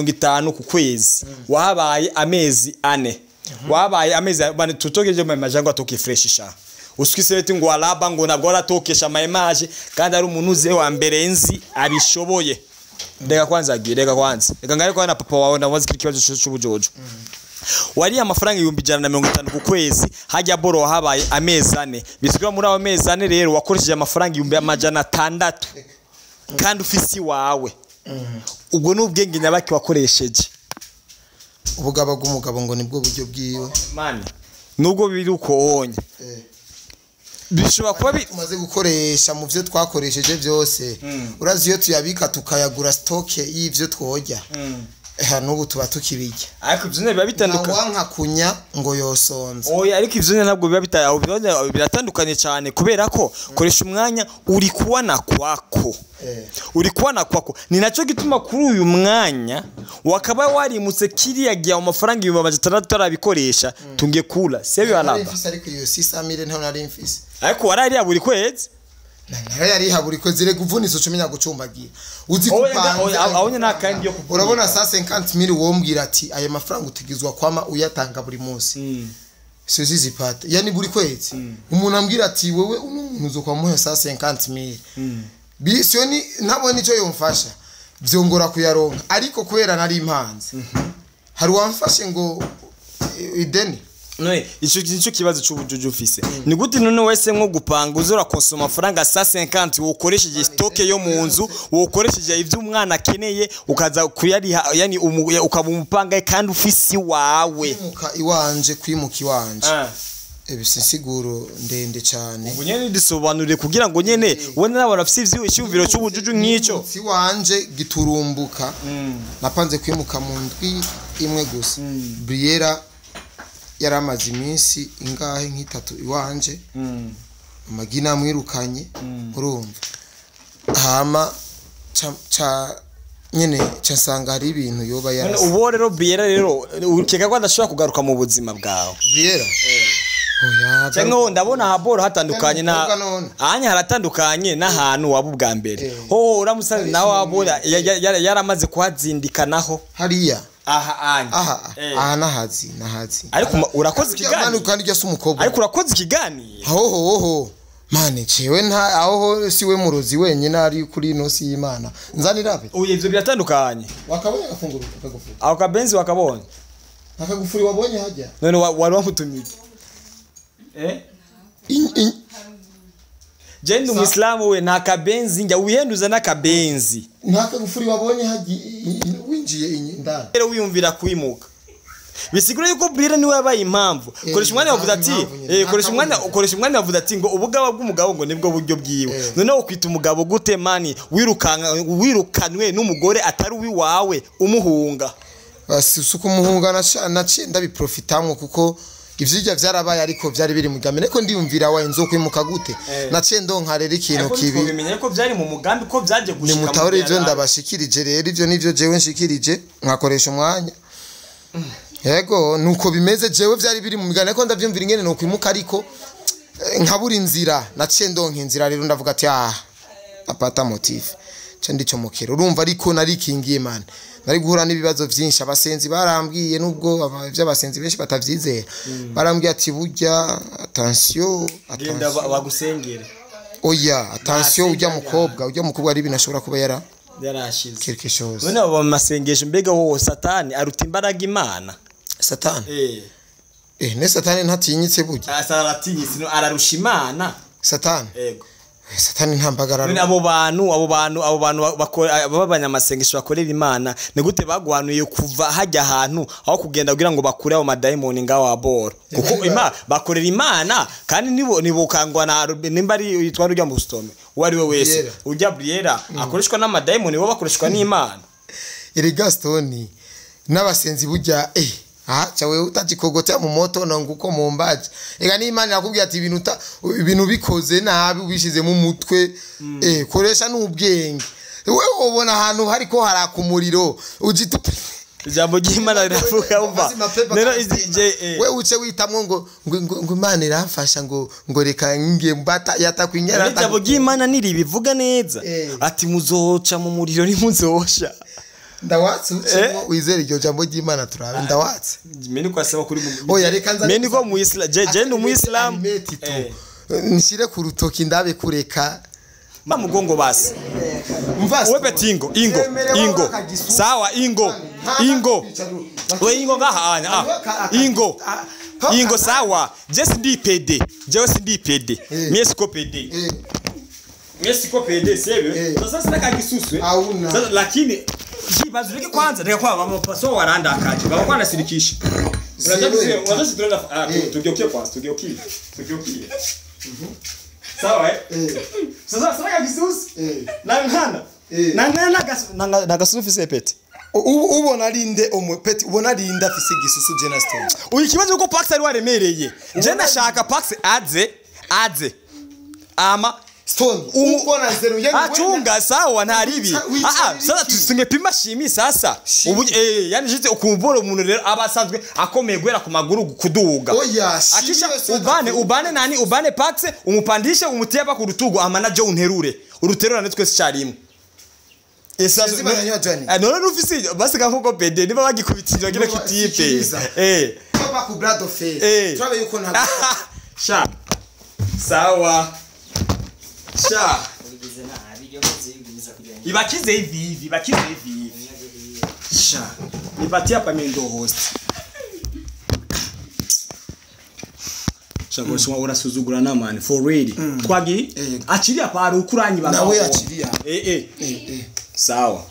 50 ku kwezi, wahabaye amezi 4, wahabaye amezi bane. Tutokeje mu majango atoke fresh sha usikiseti ngo alaba ngo nabwo aratokesha ama image kandi ari umuntu uze wa mbere nzi abishoboye. Reka kwanza agiye, reka kwanza reka ngare kwa na papa wawe ndamubaza kiri kibazo cy'ubujojo. Wariye amafaranga 150,000 ku kwezi, hajya boro wahabaye amezi 4, bisigura muri ayo mezi 4 rero wakoresheje amafaranga 600,000 kandi ufisi wawe. Ubwo n'ubwenge nyabaki wakoresheje. Ubugaba bw'umugabo ngo nibwo buryo bwiwe. Man, nubwo biri uko wonye. Bishobora kuba tumaze gukoresha mu byo twakoresheje byose. Urazi iyo tuyabika tukayagura stock y'ivyo tworya. N'ubu tuba tukibirya. Ariko ivyo biba bitandukanye. Ntawanka kunya ngo yosonza. Oya, ariko ivyo ntabwo biba biratandukanye cyane kubera ko koresha umwanya uri kuwana kwako. Uri kuwana kwako. Ni naco gituma kuri uyu mwanya wakaba warimutse kiriya gihe amafaranga 600,000 tarabikoresha tunge kula. Sebyo alaba. Ariko iyo 600,000 ntaho nari mfise. Ariko warariya buri kwezi. Nara yari haburi kwezi rega uvunitse ucumenya gucumbagira. Uzi kupanze. Aho nta kandi yo kuvunika. Urabona sa 50,000 wombwira ati aya mafaranga utigizwa kwama uyatanga buri munsi. Sizi zipata. Yani buri kwezi. Umuntu ambwira ati wewe uno muntu uzokwamuha sa 50,000. Bisyo ni ntabwo nico yomfasha. Byongora kuyaronka ariko kubera nari impanze. Hari wamfashe ngo ideni. None ico nico kibazo cy'ubujuju ufise. Ni gute none wese nko gupanga uzora konsoma amafaranga 150 ukoresheje stock yo mu nzu, ukoresheje ivyo umwana akeneye ukaza kuyariha, yani ukaba umupanga kandi ufisi wawe. Kwimuka iwanje, kwimuka iwanje. Ebisinsiguro ndende cyane. Ubu nyene disobanurire kugira ngo nyene wone nabo bafise ivyo icyumviro cy'ubujuju nk'ico. Si wanje giturumbuka. Napanze kwimuka mu ndwi imwe gusa. Briera yaramaze iminsi ingahe nk'itatu iwanje. Amagina mwirukanye urumva. Hama cha nyene cha hari ibintu yoba yarase. Ubo rero Briera rero ukeka ko adashobora kugaruka mu buzima bwawe. Briera oya cyangwa ndabona haboro hatandukanye na anya haratandukanye n'ahantu waba ubwa mbere. Ho uramusanze nawe wabora yaramaze kuhazindikanaho hariya. Aha anya. Aha aha nahazi. Ariko urakoze ikiganiro kandi ryo umukobwa. Ariko urakoze ikiganiro. Ho mane cewe nta aho siwe murozi wenyine ari kuri no si Imana. Nzanirabe. Oya ivyo biratandukanye. Wakabonye agafunguro akagufuri. Ako kabenzi wakabonye. Akagufuri wabonye hajya. None wari wamutumiye. Jenda umuislamu we nta kabenzi njya wihenduza n'akabenzi. Nta kagufuri wabonye haji winjiye indani. Rero wiyumvira kwimuka. Bisigura yuko Briera niwe yabaye impamvu. Koresha umwanya wavuze ati koresha umwanya wavuze ati ngo ubugaba bw'umugabo ngo nibwo buryo bwiwe. Noneho kwita umugabo gute mani wirukanwe n'umugore atari uwiwawe umuhunga. Basuka umuhunga naciye ndabiprofitamwe kuko ivyijya vyarabaye ariko vyari biri mugambi ariko ndiyumvira waye nzokwimuka gute. Naciye ndonka rero ikintu kibi. Ariko ko vyari mu mugambi ko vyaje gushika. Ni mutahore ivyo ndabashikirije rero ivyo nivyo jewe nshikirije nkakoresha umwanya. Yego nuko bimeze jewe vyari biri mu migambi ariko ndavyumvira ingene nokwimuka ariko nkabura inzira. Naciye ndonka inzira rero ndavuga ati apata motif. Ca ndicomokera urumva ariko narikingiye man. Nari guhura n'ibibazo byinshi abasenzi barambwiye nubwo ivy'abasenzi benshi batavyizera. Barambwiye ati burya attention genda bagusengere. Oya attention ujya mukobwa ari ibintu ashobora kuba yarashize quelque chose. None abo masengesho mbega ho Satani aruta imbaraga Imana. Satani ne Satani ntatinyitse burya. Aratinyitse no ararusha Imana. Satani yego. Satani ntambagara. None abo bantu bakora babanyamasengesho bakorera Imana ni gute bagwanuye kuva hajya ahantu aho kugenda kugira ngo bakure abo madayimoni ngaho aboro. Kuko Imana bakorera Imana kandi nibo nibukangwa na nimba ari yitwa rujya mu stome uwari we wese ujya Briera akoreshwa n'amadayimoni bo bakoreshwa n'Imana. Erega Stone n'abasenzi burya chawe utajikogota mu moto no nguko mu mbaje. Ega ni Imana yakubwiye ati ibintu bikoze nabi ubishize mu mutwe koresha n'ubwenge. Wewe ubona ahantu hariko haraka umuriro ujita ijambo ry'Imana riravuga umva. Rero wewe uce witamwo ngo ngo Imana iramfasha ngo reka ngiye mbata yatakwinyara. Ijambo ry'Imana niribivuga neza ati muzoca mu muriro ntimuzosha. Ndawatse ucimo wizere iryo jambo ry'Imana turabe ndawatse. Mimi niko asema kuri Oya reka nza. Mimi niko muislam je ni muislam. Nshire ku rutoki ndabe kureka. Ma mugongo basi. Mvasi. Wewe tingo ingo ingo. Sawa ingo ingo. We ingo ngaha anya. Ingo. Ingo sawa. Je sindi PD. Je sindi PD. Mimi siko PD. Mimi siko PD sebe. Sasa sina kagisusu. Sasa lakini jibazurike kwanza reka kwa mama paso waranda akaje. Baba kwa nasirikisha. Unajua tunaenda tugeukie kwanza tugeukie. Tugeukie. Sawa eh? Sasa sina kagisusu. Na ngana. Na ngana na gasusu fise pete. Ubona rinde omwe peti ubona rinda afise igisusu je na stone. Uyu kibazo uko Pax ari waremereye. Je ndashaka Pax aze. Ama stone ubona zero yeye achunga sawa ntaribi. Sasa tusingepima shimi sasa. Ubu yani jite ukumbora umuntu rero abasanzwe akomeye gwera ku maguru kuduga. Oya akisha ubane nani ubane Pax umupandishe umutie hapa ku rutugu ama na je unterure. Uruterura netwe scarimwe. None rufisi basi kavuko pede niba bagikubitira gira kitipe papa ku brado fe turabe yuko nta sha sawa sha ibakize hivi ibakize hivi sha nipatia hapa mimi ndo host sha goswa urasuzugura na man for real twagi achilia pa rukuranyi baba nawe achilia sawa.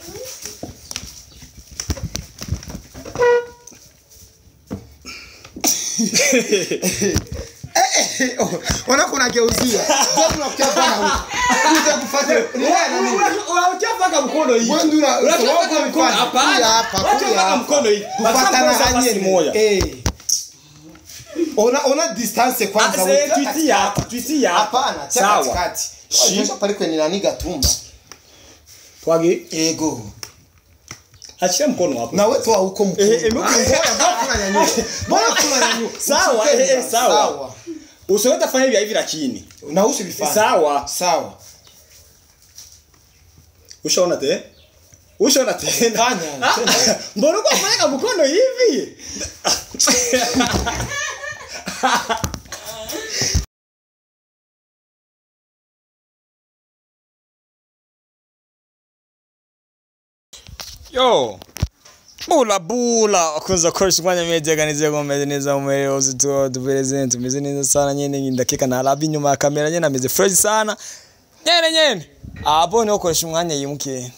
Ona kuna geuzia. Ndio unakuja bana huko. Kuja kufuata. Unachapa mkono hii. Unachapa mkono hapana. Unachapa mkono hii. Kufuatana na nyinyi. Ona distance kwanza wewe. Tuitia, tuitia. Hapana, cha katikati. Sasa pale kwenye nani gatumba. Twagi ego. Achia mkono hapo. Na wewe toa huko mkono. Mbona kunanyanyua? Sawa, sawa. Usiweza fanya hivi hivi lakini. Na usivifanye. Sawa. Sawa. Ushaona te? Ushaona tena? Fanya. Mbona uko unafanya mkono hivi? Yo. Bula bula akunza koresha umwanya media ganizeye ko meze neza umuyobozi tu president meze neza sana nyene ndakeka na rabi nyuma ya kamera nyene ameze fresh sana nyene nyene abo niho koresha umwanya yimukiye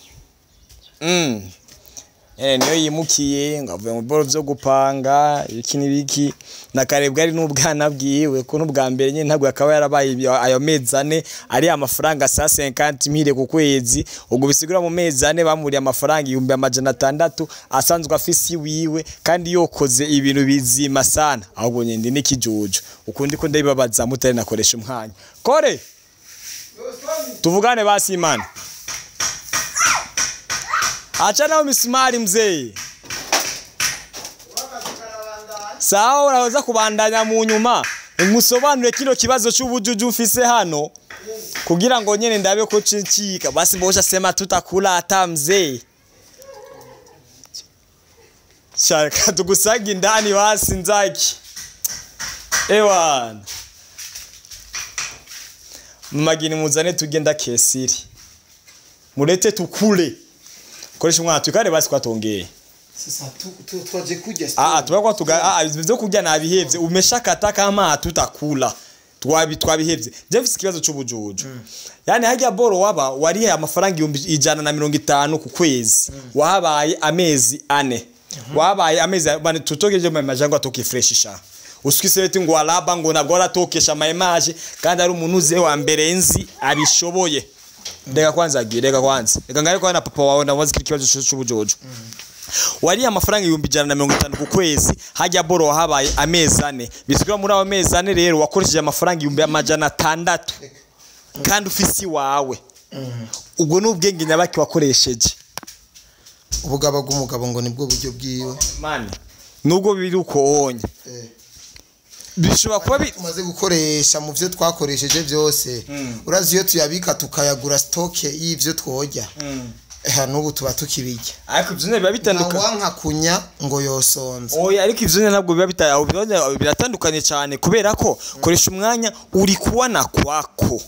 niyo yimukiye ngavuye mu boro byo gupanga iki nibiki nakarebwa ari n'ubwana bwiwe ko n'ubwa mbere nyene ntabwo akaba yarabaye ayo mezi ane ari amafaranga sa 50000 ku kwezi ubwo bisigura mu mezi ane bamuriye amafaranga 600 asanzwe afisi wiwe kandi yokoze ibintu bizima sana ahubwo nyende n'ikijuju ukundi ko ndabibabaza mutari nakoresha umwanya kore tuvugane basi imana. Achana misumari mzee. Sawa unaweza kubandanya mu nyuma umusobanure kino kibazo cy'ubujuju mfise hano kugira ngo nyene ndabe ko cincika basi mbosha sema tutakula hata mzee. Shaka tugusaga indani basi nzaki. Ewana. Magini muzane tugenda kesiri. Murete tukule. Koresha umwana tukare basi kwatongeye. Sasa twaje kujya. Tubakwa tuga ibyo kurya nabihevye umeshakata kama tutakula. Twabihevye. Je mfise ikibazo cy'ubujuju. Yani hajya boro waba warihe amafaranga 150 ku kwezi. Wahabaye amezi ane. Wahabaye amezi bane tutokeje mu majango atoke fresh sha. Usikise ngo alaba ngo nabwo aratokesha ama image kandi ari umuntu uze wa mbere nzi abishoboye. Reka kwanza agire reka kwanza. Reka ngare kwa na papa wawe ndamubaza ikibazo cy'ubujojo. Wari amafaranga 150 ku kwezi hajya boro habaye amezi ane. Bisigura muri ayo mezi ane rero wakoresheje amafaranga 600 kandi ufisi wawe. Ubwo n'ubwenge nyabaki wakoresheje. Ubugaba bw'umugabo ngo nibwo buryo bwiwe. Mani nubwo biri uko onye. Bishobora kuba tumaze gukoresha mu byo twakoresheje byose. Urazi iyo tuyabika tukayagura stock y'ivyo tworya. N'ubu tuba tukibirya. Ariko ivyo nyene biba bitandukanye. Ntawanka kunya ngo yosonza. Oya, ariko ivyo nyene ntabwo biba biratandukanye cyane, kubera ko koresha umwanya uri kuwana kwako.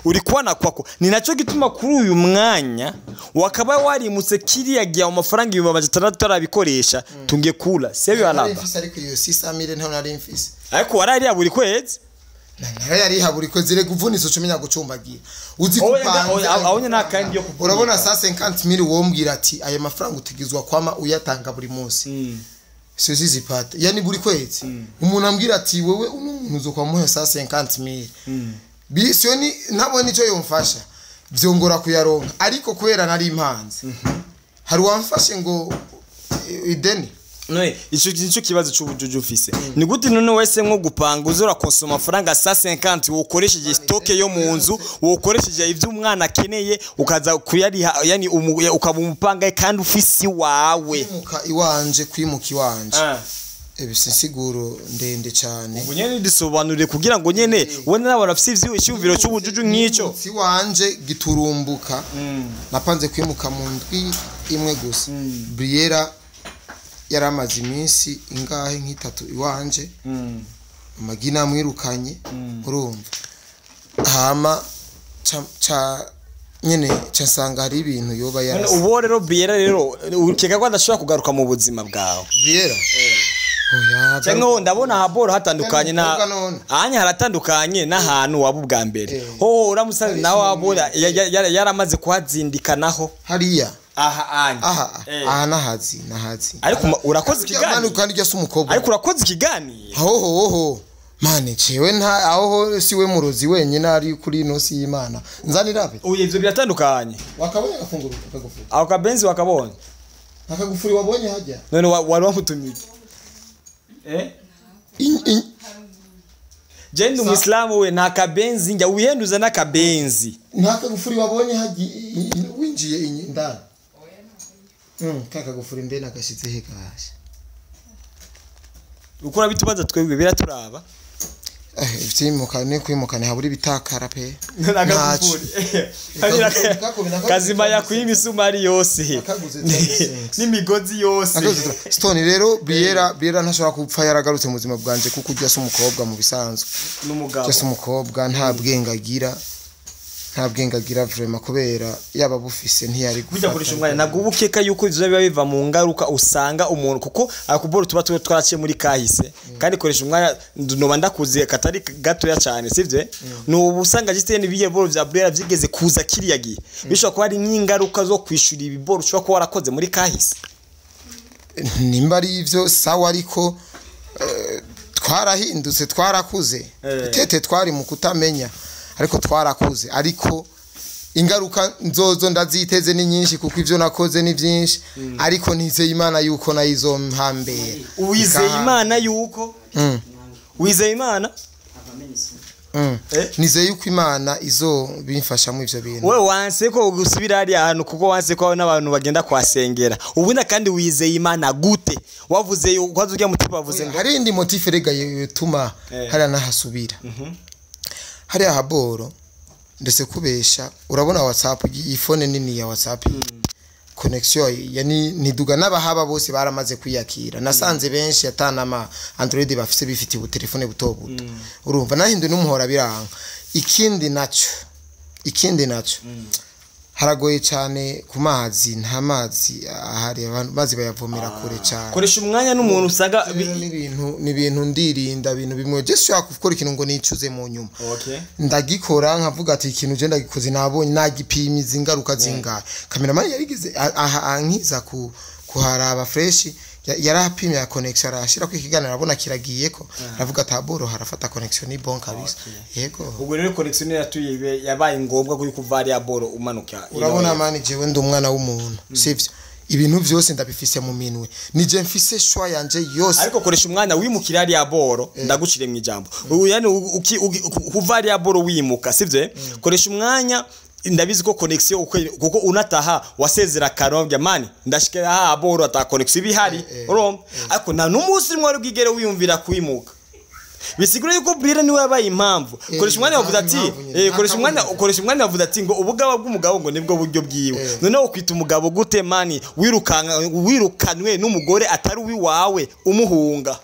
Uri kuwana kwako, ni nacyo gituma kuri uyu mwanya wakaba warimutse kiriya gihe mu mafaranga 600,000 utarabikoresha tungekula sebyo Nari alaba. mfise, ariko iyo 600,000 ntayo nari mfise. Ariko warariya buri kwezi. Nayo yariha buri kwezi, rega uvunitse uca umenya gucumbagira uzi Oya, kupanze. oya, aho nyene nta kandi yo kuvunika. Urabona sa 50,000 wombwira ati aya mafaranga utegezwa kwama uyatanga buri munsi, sizi zipata yani buri kwezi. Umuntu ambwira ati wewe uno muntu uzokwamuha sa 50,000, bisyo ni ntabona icyo yomfasha, vyongora kuyaronka. Ariko kubera nari impanze, hari uwamfashe ngo ideni. None ico nico kibazo c'ubujuju ufise, ni gute none wese nko gupanga uzora konsoma amafaranga sa 50 ukoresheje stock yo mu nzu, ukoresheje ivyo umwana akeneye, ukaza kuyariha, yani ukaba umupanga kandi ufise iwawe? Kwimuka iwanje, kwimuka iwanje ebise insiguro ndende cyane. Ubu nyene dusobanurire kugira ngo nyene ubone n'abantu bafise ivyiyumviro c'ubujuju nk'ico. Nimutse iwanje giturumbuka, napanze kwimuka mu ndwi imwe gusa. Briera yaramaze iminsi ingahe, nk'itatu iwanje, amagi namwirukanye, urumva. Hama ca nyene ca nsanga hari ibintu yoba None yarasa. ubu rero Briera rero ukeka ko adashobora kugaruka mu buzima bwawe? Briera, oya. Cyangwa ndabona ahaboro hatandukanye na Umukobwa none. Anya haratandukanye n'ahantu waba ubwa mbere. Ho uramusaza nawe wabura yaramaze kuhazindikanaho. Hariya? Aha anya. Aha? Aha nahazi, nahazi. Ariko urakoze Mani, ikiganiro. kandi ujya si umukobwa. Ariko urakoze ikiganiro. Hoho hoho mane, cewe nta aho ho siwe murozi wenyine ari kuri ino si y'Imana nzanirabe. Uyu ivyo biratandukanye. Wakabonye agafunguro akagufuri? Ako kabenzi wakabonye? Akagufuri wabonye hajya? None wari wamutumiye? Je ndi umuislamu, we nta kabenzi njya wihenduza n'akabenzi. Nta kagufuri wabonye hajya winjiye indani? Ka kagufuri mbe nagashize he gashe? Ukora bitubaza twebwe biraturaba. Ivyimuka ni kwimuka, ntihabura ibitakara pe. N'akagufuri. Kazima yakwiye imisumari yose. Akaguze 26. N'imigozi yose. Stone rero, Briera ntashobora gupfa yaragarutse mu buzima bwanje, kuko ujya se umukobwa mu bisanzwe. N'umugabo. Ujya se umukobwa, nta bwenge agira, nta bwenge agira vraiment, kubera yaba bufise ntiyari Burya kurisha umwanya ntabwo uba ukeka yuko ivyo biba biva mu ngaruka usanga umuntu, kuko akuboro tuba tuba twaraciye muri kahise. Kandi koresha umwanya noba ndakuziye katari gatoya cyane, sivyo? Ni ubu usanga jisite n'ibiye boro vya Brera vyigeze kuza kiriya gihe, bishobora kuba ari nk'ingaruka zo kwishura ibiboro ushobora kuba warakoze muri kahise. Nimba ari ivyo sawa, ariko twarahindutse, twarakuze. Tete twari mu kutamenya, ariko twarakuze. Ariko ingaruka nzozo ndaziteze ni nyinshi, kuko ivyo nakoze ni byinshi, ariko nizeye Imana yuko nayo izompambera. Wizeye Imana yuko wizeye Imana? Nizeye yuko Imana izobimfashamo ivyo bintu. Wewe wanse ko gusubira hariya hantu kuko wanse ko n'abantu bagenda kuhasengera ubundi. Kandi wizeye Imana gute? Wavuze ukaza urya mutima wavuze ngo Hari indi motif rega yotuma hariya nahasubira, hariya haboro ndetse kubesha. Urabona WhatsApp, iyi phone nini ya WhatsApp, connection yani ntiduga. N'abahaba bose baramaze kwiyakira, nasanze benshi atanama Android bafise, bifitiye ubutelefone buto buto, urumva. Nahinduye n'umuhora biranga. Ikindi naco haragoye cyane ku mazi, nta mazi ahari, abantu mazi bayavomera kure cyane. Koresha umwanya n'umuntu usanga Rero n'ibintu ndirinda ibintu bimwe, je ushobora gukora ikintu ngo nicuze mu nyuma. Ndagikora nkavuga ati ikintu je ndagikoze, nabonye nagipimye izi ngaruka zingahe. Cameraman yarigeze aha ankiza ku kuharaba fresh, yarapimye ya connection, arashira ko ikiganiro arabona kiragiyeko, aravuga ati aboro harafata connection, ni bon kabisa, yego. Ubwo rero connection yatuye yabaye ngombwa ko kuva hariya boro umanuka. Urabona mani, jewe ndi umwana w'umuntu, sivyo? Ibintu byose ndabifise mu minwe, nije mfise choix yanje yose. Ariko koresha umwanya wimukira hariya boro, ndagucire mu ijambo. Ubu yani kuva hariya boro wimuka, sivyo? Koresha umwanya, ndabizi ko connection kuko unataha wasezera karobya mani ndashikira ha boro ata connection ibihari, urumva? Ariko nta n'umunsi umwe wari bwigere wiyumvira kwimuka. Bisigura yuko Briella niwe yabaye impamvu. Koresha umwanya wavuze ati koresha umwanya wavuze ati ngo ubugaba bw'umugabo ngo nibwo buryo bwiwe. Noneho ukwita umugabo gute mani wirukanwe n'umugore atari uwiwawe umuhunga?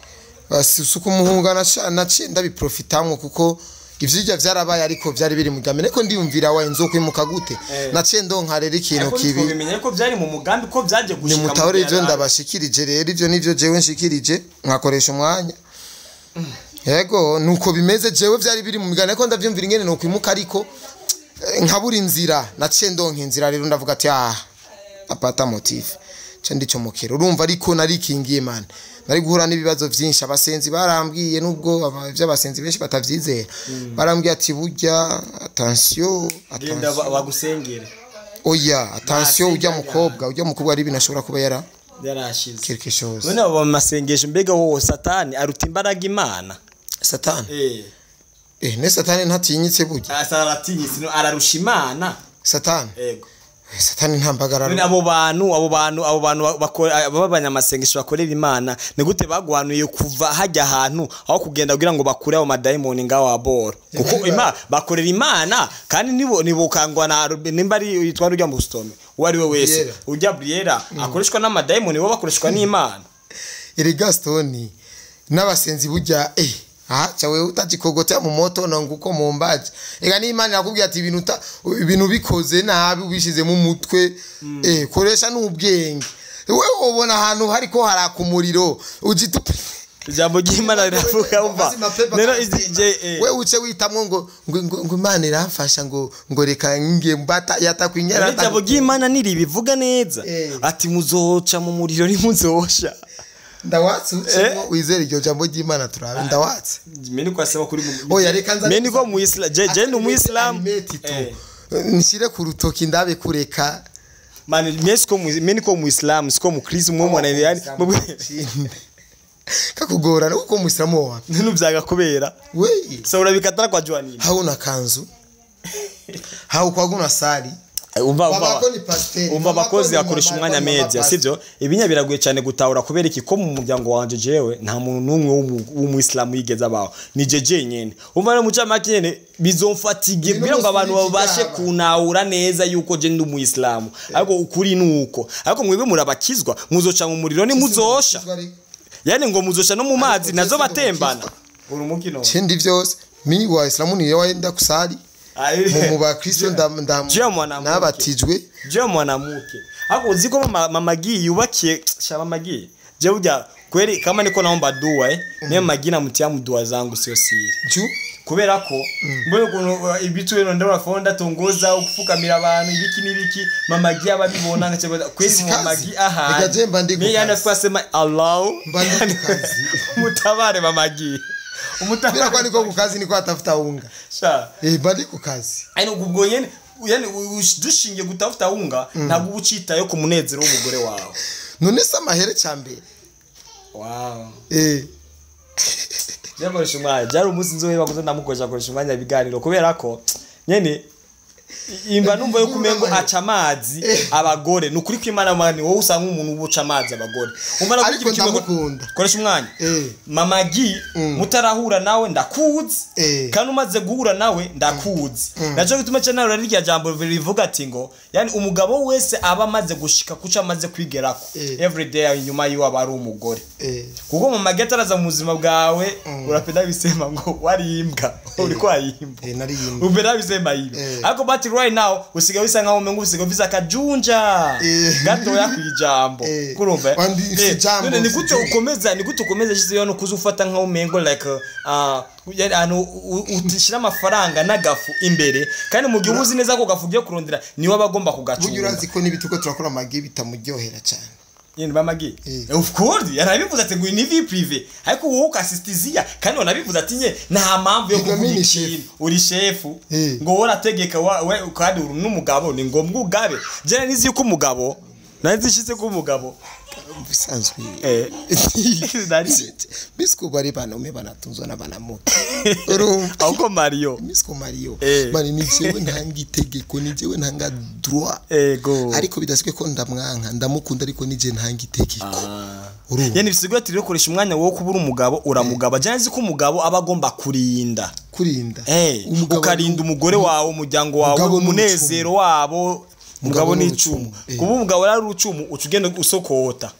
Suko umuhunga naciye ndabiprofitamwo kuko ivyirya vyarabaye ariko vyari biri mu gambe, ariko ndiyumvira waye nzokwimuka gute. Naciye ndonka rero ikintu kibi. Ariko ko vyari mu mugambi ko vyaje gushika. Ni mutahore ivyo ndabashikirije rero ivyo nivyo jewe nshikirije nkakoresha umwanya. Yego nuko bimeze jewe vyari biri mu migani ariko ndavyumvira ingene nokwimuka ariko nkabura inzira. Naciye ndonka inzira rero ndavuga ati apata motif ca ndicomokera. Urumva ariko narikingiye man, nari guhura n'ibibazo vyinshi. Abasenzi barambwiye nubwo ivy'abasenzi benshi batavyizera, barambwiye ati burya attention genda bagusengere. Oya attention ujya mukobwa ari ibintu ashobora kuba yarashize quelque chose. None abo masengesho mbega wowe Satani aruta imbaraga Imana? Satani ne Satani ntatinyitse burya. Aratinyitse no ararusha Imana Satani. Yego Satani ntambagara. None abo bantu bakora abanyamasengesho bakorera Imana ni gute bagwanuye kuva hajya ahantu aho kugenda kugira ngo bakure abo madayimoni ngaho aboro? Kuko Imana bakorera Imana kandi nibo nibukangwa na nimba ari yitwa rujya mu stome uwo ari we wese ujya Briella akoreshwa n'amadayimoni bo bakoreshwa n'Imana. Erega Stone n'abasenzi burya chawe utajikogota mu moto no nguko mu mbaje. Ega ni Imana yakubwiye ati ibintu bikoze nabi ubishize mu mutwe, koresha n'ubwenge. Wewe ubona ahantu hariko haraka umuriro ujitu ijambo ry'Imana riravuga umva. Rero wewe uce witamwo ngo ngo Imana iramfasha ngo reka nge mbata yatakwinyara. Ijambo ry'Imana niri bivuga neza ati muzoca mu muriro ni muzosha. Ndawatse wizere iryo jambo ry'Imana turabe ndawatse. Mimi kwa sema kuri oya reka nza mimi niko muislam je ndi muislam nshire ku rutoki ndabe kureka mani mimi niko muislam siko mukristo mwe mwana yani kakugorana uko muislamu wapi ninu vyaga kubera we so urabikatara kwa Joanine hauna kanzu hau kwaguna sali umva abakozi akoresha umwanya media sivyo. Ibinya biraguye cyane gutahura kubera iki ko mu muryango wanje jewe nta muntu numwe w'umuislamu yigeze abaho ni jeje nyene. Umva rero mucamake nyene bizomfatigue kugira ngo abantu babashe kunahura neza yuko je ndi umuislamu, ariko ukuri nuko ariko mwebwe murabakizwa muzoca mu muriro ni muzosha, yani ngo muzosha no mu mazi nazo batembana urumukino cindi vyose mi wa islamu ni yaenda kusali mu bakristo ndabatijwe je mwanamuke ako uziko mama Gi yubakiye sha mama Gi je burya kweli kama niko naomba dua mimi mama Gi namutia mu dua zangu sio siri ju kubera ko mbone kuno ibitu rero ndabona fonda tongoza ukufukamira abantu ibiki nibiki mama Gi ababibona ngache kweli mama Gi aha mimi yana kwasema Allah mutabare mama Gi umutaka kwa niko kukazi niko atafuta unga sha bali kukazi aino ubwo nyene yani dushingiye gutafuta unga ntabwo ubucitayo ku munezero w'umugore wawe none se amahere cyambere wow jakoresha umwanya byari umunsi nzoheba kuza ndamukoresha akoresha umwanya ibiganiro kubera ko nyene imba numva yo kumengo aca amazi abagore nukuri kw'Imana mani wowe usanga umuntu ubuca amazi abagore umara kugira kimwe koresha umwanya mama Gi mutarahura nawe ndakuzi kandi umaze guhura nawe ndakuzi naco gituma cyane nawe rirya jambo rivuga ati ngo yani umugabo wese aba amaze gushika kuca amaze kwigerako every day inyuma yiwe aba ari umugore kuko mama Gi ataraza mu buzima bwawe urapenda bisema ngo warimbwa uri kwayimbwa nariyimbwa ubera bisema ibi ariko but right now usiga bisa nkaho umengo usiga visa kajunja gatoya kwijambo kurumva none ni gute ukomeza shize yo kuzufata nkaho umengo like ano utishira amafaranga nagafu imbere kandi mu gihe uzi neza ko gafu ugiye kurondera niwe abagomba kugacunga. Burya urazi ko nibituko turakora amagi bitamuryohera cyane yende bamagi of course yarabivuze ati ngo ni vie privée ariko wowe ukasistizia kandi wanabivuze ati nye nta mpamvu yo kuvuga ikintu uri chef ngo wowe urategeka we kandi uri n'umugabo ni ngombwa ugabe je nizi yuko umugabo nanzishize ko umugabo bisanzwe bisiko bari banaume banatunzwa n'abanamuke urumva ahubwo Mario bisiko Mario mani ni jewe ntanga itegeko ni jewe ntanga droit ego ariko bidaswe ko ndamwanka ndamukunda ariko ni je ntanga itegeko Urumva. Yani bisigura ati rero koresha umwanya wo kubura umugabo uramugaba. Jana nzi ko umugabo aba agomba kurinda. Kurinda. Umugabo ukarinda umugore wawe, umuryango wawe, umunezero wabo. Mugabo ni icumu. Kuba umugabo ari urucumu uca ugenda usokota.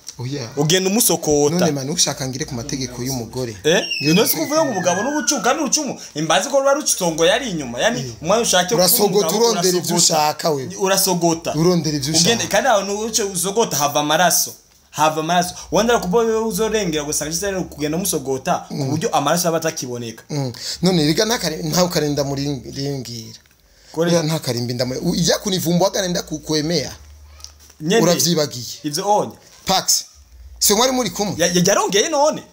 Ugenda umusokota. None mani ushaka ngire ku mategeko y'umugore. None se kuvuga ngo umugabo n'ubucumu kandi urucumu imbazi ko ruba rucutongo yari inyuma. Yani umwanya ushake urasogota urondera ivyo ushaka wewe. Urasogota. Urondera ivyo ushaka. Ugenda kandi aho uce usogota hava amaraso. Hava amaraso. Wandara kubo uzorengera gusanga cyane kugenda musogota ku buryo amaraso aba atakiboneka. None riga nta karinda muringira. Kore nta karimbi ndamwe ijya kunivumbwa kanenda kukwemea. Uravyibagiye. Ivyo onye. Pax. Si mwari muri kumwe. Yarongeye none.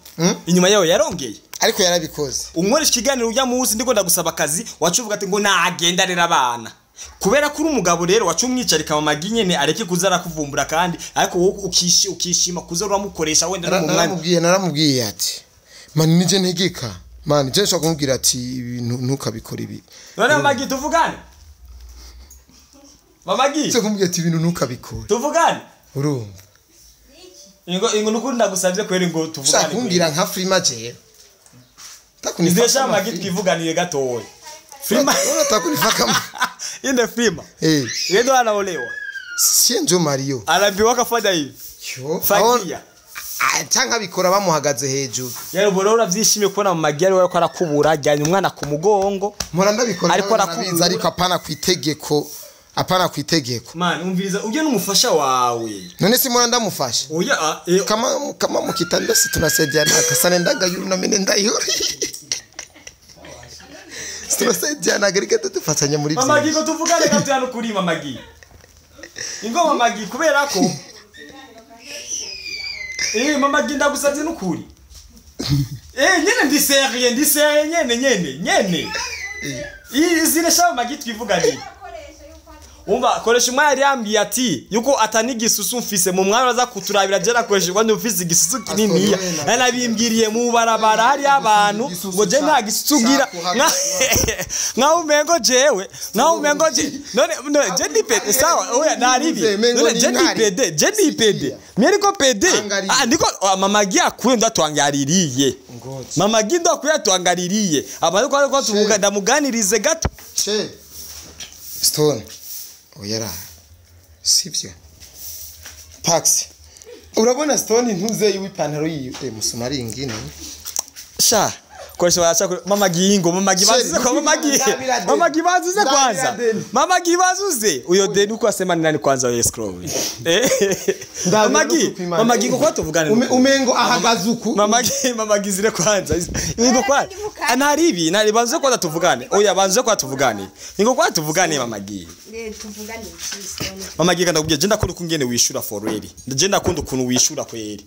Inyuma yawe yarongeye. Ariko yarabikoze. Unkoresha ikiganiro ujya munsi ndiko ndagusaba akazi wacuvuga ati ngo nagenda rera abana. Kubera kuri umugabo rero wacumwicarika mama ginyene areke kuzara kuvumbura kandi ariko wowe ukishima kuza uramukoresha wenda no mu mwanya. Naramubwiye ati mani nije ntegeka. Mani je nshaka kumubwira ati ibintu ntukabikora ibi. None mama tuvugane. Mama gi. Cyo kumubwira ati ibintu ntukabikora. Tuvugane. Urumva. Ingo nukuri ndagusabye kweri ngo tuvugane. Shaka kumbwira nka Frima je. Takunifasha mama gi twivuganiye gatoya. Frima utakunifaka. Inde Frima. Yeye anaolewa. Si njo Mario. Arabiwa kafanya hivi. Fagia. Cyangwa bikora bamuhagaze hejuru. Yari boro uravyishimiye kubona mama gi ari we ko arakubura ajyanye umwana ku mugongo. Mpora ndabikora ariko arakubura ariko apana kwitegeko. Apana kwitegeko. Man umviriza ujye n'umufasha wawe. None si mwana ndamufasha. Oya kama mukitanda si tunasaidiana kasane ndaga yuri na mene ndayuri. Tunasaidiana gereka tufatanya muri byinshi. Mama gi ko tuvugane gato hano kuri mama gi. Ingo mama gi kubera ko mama gi ndagusavye n'ukuri. Nyene ndi serieux nyene. Izine sha mama gi twivuganire. Umva koresha umwanya yambwiye ati yuko atanigisusu mfise mu mwanya aza kuturabira je nakoresha rwanda mfise igisusu kinini yanabimbwiriye mu barabara hari abantu ngo je nta gisusu ngira nka umengo jewe nka umengo je none je ndi PD sawa oya naribi none je ndi PD je ndi PD mimi PD ndiko mama gi akuye ndatwangaririye mama gi ndakuye atwangaririye abantu ko tuvuga ndamuganirize gato che Stone oyara sivyo Pax urabona Stone ntuze yiwe ipantaro yiwe musumari ingine sha koresha baracha mama gi ingo mama gi bazuze kwa mama gi bazuze kwanza mama gi bazuze uyo deni uko asema ni nani kwanza we scroll mama gi kwa tuvugane umengo ahagazuku mama gi zire kwanza ingo kwa anaribi nari bazuze kwa tuvugane oya bazuze kwa tuvugane ingo kwa tuvugane mama gi tuvugane mama gi kanda kubye je ndakunda kungene wishura for real je ndakunda ukuntu wishura kweri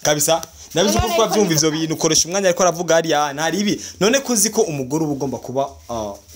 kabisa nabizi ko kwa byumva ivyo bintu koresha umwanya ariko aravuga hariya ntari ibi none kuzi ko umugore uba ugomba kuba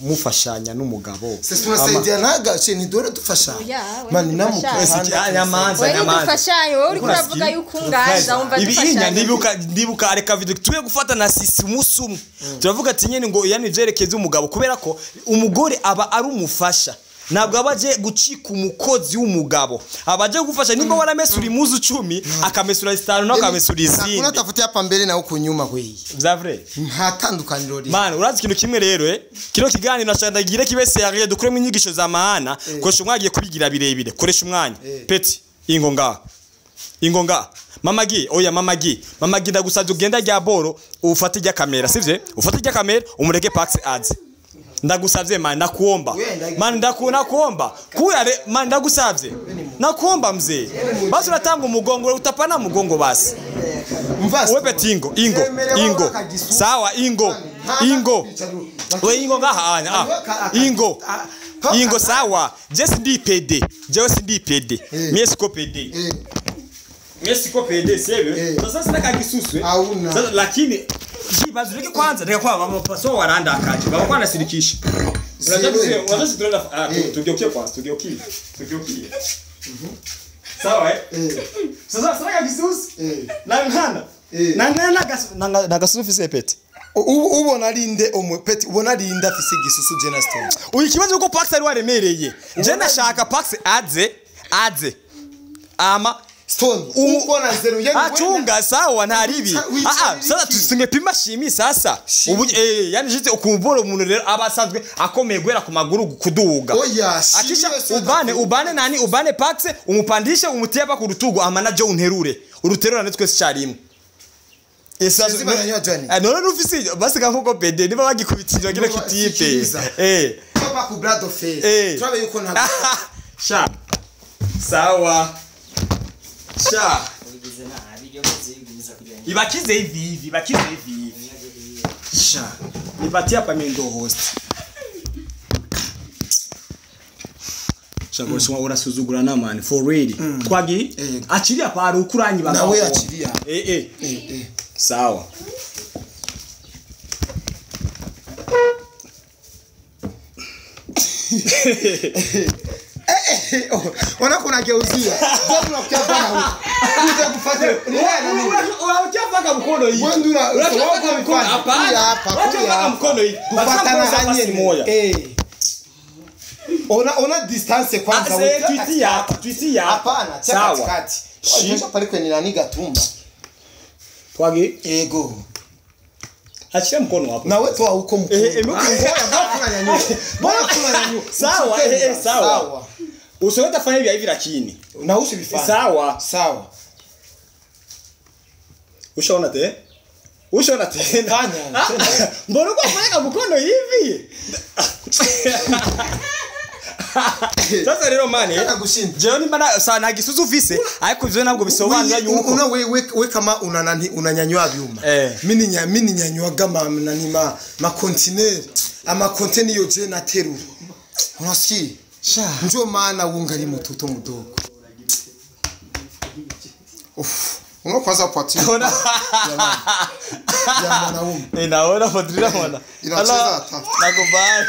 mufashanya n'umugabo sisi tunasaidia naga che ni dore dufashanya mani namukanyamanza nyamanza wowe uri kuravuga yuko ungaza umva dufashanya ndibuka areka video tuye gufata na sisi umusumwe turavuga ati nyene ngo yani vyerekeza umugabo kubera ko umugore aba ari umufasha ntabwo abaje gucika umukozi w'umugabo abaje gufasha nimba waramesura imuzu 10 akamesura 5 no akamesura izindi nakuna tafuti hapa mbere na huko nyuma kweyi zavre nta tandukaniro ri man urazi ikintu kimwe rero kino kiganiro nashaka kibe serieux dukuremo inyigisho za maana koresha umwanya agiye kubigira birebire koresha umwanya peti ingo nga mama gi oya mama gi ndagusabye ugenda rya boro ufate rya kamera sivye ufate rya kamera umureke Pax ads ndagusavye man nakuomba man ndakuomba kuya man ndagusavye nakuomba mzee basi unatanga umugongo utapana mugongo basi wewe tingo ingo sawa ingo we ingo ngaha ingo ingo sawa je sindi PD je sindi PD mie siko PD mie siko PD sebe sasa sina kagisuswe sasa lakini bazureke kwanza reka kwa mama paso waranda akaje baba kwa nasirikisha unajua tunaenda tugeukie kwanza tugeukie sawa sasa sasa kisusu na ngana na na gasusu fise peti ubona rinde omwe peti ubona rinde afise gisusu jena stone uyu kibazo uko Pax ari waremereye je nashaka Pax aze ama Stone uko na zero yani Achunga sawa nta ribi. Wica Sasa tusingepima shimi sasa. Ubu yani jite ukumbora umuntu rero aba asanzwe akomeye guhera ku maguru kuduga. Oya, shimi Akisha yose ubane nani ubane paxe umupandishe umutie hapa ku rutugu amana jo unterure. Uruterura twese cyarimwe. Sinzi baranywa Johnny. None rufisi basiga nkuko pede niba bagikubitira kino Niba kitipe. sikiriza. Toba ku brado fe. Turabe yuko ntabwo. Sha. Sawa. Sha. Ubigize nabi iyo kuziguza kugira ngo Ibakize hivi hivi, ibakize hivi hivi. Sha. Nipatie hapa mimi ndo host. Sha kwa urasuzugura na man for real. Twagi achilia pari ukuranyi baba. Nawe achilia. Sawa. Ona kuna geuzia. Ndio unakuja bana huko. Kuja kufuata. Unachafaka mkono hii. Wewe ndio Unachafaka mkono hapana. Hapa. Unachafaka mkono hii. Kufuatana hanyene. moja. Ona distance kwanza wewe. Tuitia hapa, tuitia hapa. Hapana, cha katikati. Shika pale kwenye nani gatumba. Twagi. Ego. Achia mkono hapo. Na wewe toa huko mkono. Mbona kunanyanyua? Sawa, sawa. Usiweza fanya hivi hivi lakini. Na usivifanye. Sawa. Sawa. Ushaona te? Ushaona tena? Fanya. Mbona uko unafanya mkono hivi? Sasa rero mani. Jewe nimba sana gisuzu ufise ariko ivyo ntabwo bisobanura yuko una we kama una nani unanyanyua vyuma. Mimi ninyanyuaga ma nani ma container ama container yo je naterura. Unasikia? Sha. Njo maana wungali mutoto mudogo. Uff. Uno kwanza poitrine. Ya mwanaume. Ninaona poitrine mwana. Inacheza hata. Nakubali.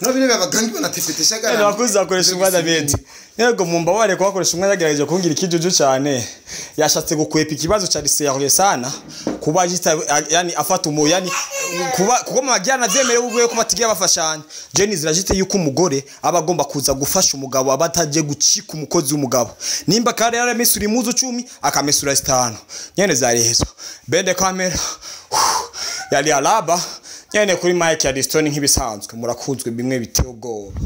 No vile abagangi banatefeteshaga. Nakuza akoresha umwanya bete. Yego mumba ko akoresha umwanya agerageje kungira ikijuju cyane. Yashatse gukwepa ikibazo cha sérieux sana kuba yita yani afata umu yani kuba kuko majyana vyemerewe ubwe ko batigiye bafashanya. Jenny zirajite yuko umugore aba agomba kuza gufasha umugabo abataje gucika umukozi w'umugabo. Nimba kare yaramesura imuzu 10 akamesura 5. Nyene zarehezo. Bende kamera. Yali alaba nyene kuri mic ya Distone nk'ibisanzwe murakunzwe bimwe biteye ubwoba.